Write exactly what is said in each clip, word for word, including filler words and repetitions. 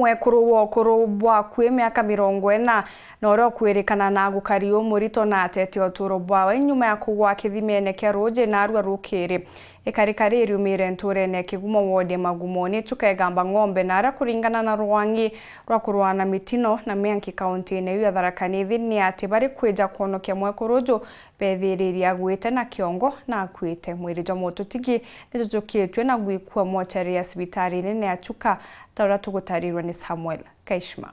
Mwekuru wa ukuru bwa akui miaka mirongo ina na uria ukwirikana na gukari umurito na atete uturo bwawe nyuma ya kugwa kithimene kia ruuji narua rukiri. Ikarikari iriumire nturene Kigumo wodi ya Magumoni, Chuka Igamba Ng'ombe, na aria kuringana na rwangi rwa kurwana mitino na mianki kauntine iu ya Tharaka Nithi ni ati bari kwija kwonokia mwekuru uju bethiririe agwite na kiongo na akuite. Mwiri jwa mututigi ni jujukitue na gwikua mochari ya cibitari nene ya Chuka, ta uria tugutarirwa ni Samuel Kaishma.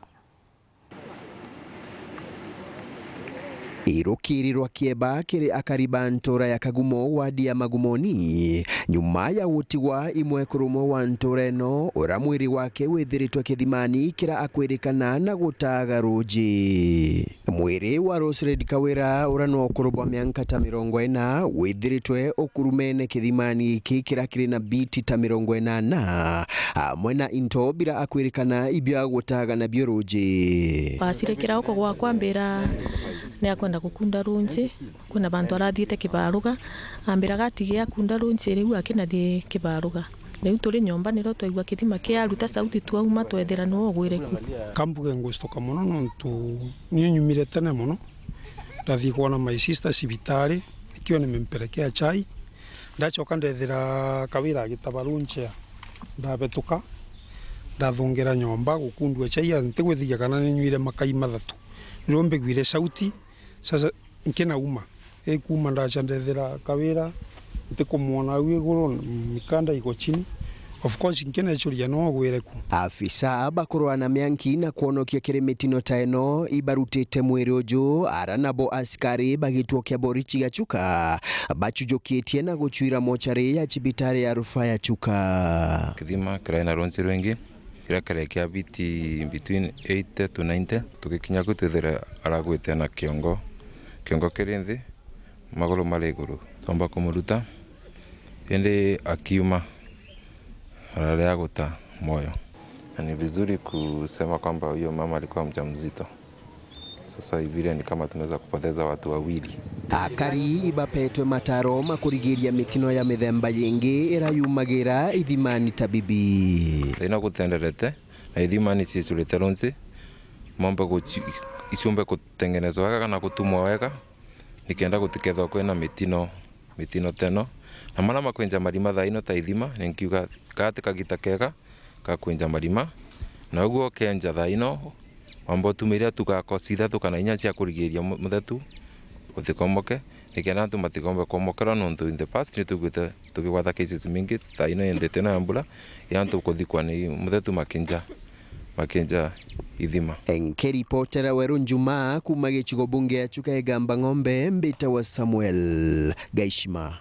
Irukiri rwa kieba kiri akari ba ntura ya Kagumo, wadi ya Magumoni, nyuma ya gutigwa i mwekuru umwe wa ntura ino, uria mwiri wake withiritwe kithimani kiria akwirikana na gutaga ruuji. Mwiri wa Rosered Kawira, uria no ukuru bwa mianka ta mirongo ina, withiritwe ukurumene kithimani giki kiria kiri na biti ta mirongo inana, amwe na into bira akwirikana ibio agutaga nabio ruuji. Bacire kirauko gwakwa, ambira ni akwenda gukunda ruuji, kwina bantu arathiite kibaruga, ambira gatige akunda ruuji riu akinathie kibaruga. Riu turi nyomba nirio twaigua kithima kiaruta sauti, twauma twethira niwe ugwire ku. Kambuge ngucituka mono nontu ni nyumire tene mono, ndathii kwona my sister cibitari, nikio nimempelekea chai. Ndacoka ndethira Kawira agitaba lunch ya, ndabetuka, ndathungira nyomba gukundua chai, ntigwithiria kana ninyuire makai mathatu. Nirio mbiguire sauti, sasa nkinauma. Ikuuma ndacha ndethira Kawira, ntikumwona au iguru, mikanda iko chini. Of course, nkinechuria no gwire ku. Afisa bakurwana mianki na kwonokia kiri mitino ta ino ibarutite mwiri uju, ara nabo askari ba gituo kia borichi gia Chuka bachujukitie na guchuira mochari ya cibitari ya rufaa ya Chuka. Kithima kirai na runchi rwingi, kiria kirai kia biti between eighty to ninety, tugikinya ku twithire aragwite na kiongo, kiongo kiri nthi, maguru mari iguru. Twomba kumuruta, indi akiuma, arari aguta moyo. Na ni vizuri kusema kwamba huyo mama alikuwa mjamzito. Sasa hivi ile ni kama tumeweza kupoteza watu wawili. Akari ibapetwe mataro ma kurigiria mitino ya mithemba yingi ira yumagira ithimani ta bibi. Thaino gutenderete, na ithimani ciicurite runchi, mombe guci-, iciumbe kutengenezwa wega kana gutumwa wega, nikenda gutikethwa kwina mitino, mitino teno. Na mara makwinja marima thaino ta ithima, ninkiuga gati kagita kega, ga kwinja marima. Na uguo ukenja thaino, wamba utumiria tu gakositha tukana inya cia kurigiria mu-, muthetu utikomoke, nikenda antu matikombe komokerwa, nontu in the past nitwiguite tukigwata cases mingi thaino indi tino ya mbura, ya antu kuthikwa ni muthetu makinja, makinja ithima. Nkiripotera Weru Njuma kuma gicigo bunge ya Chuka Igamba Ng'ombe, mbitawa Samuel Gaishima.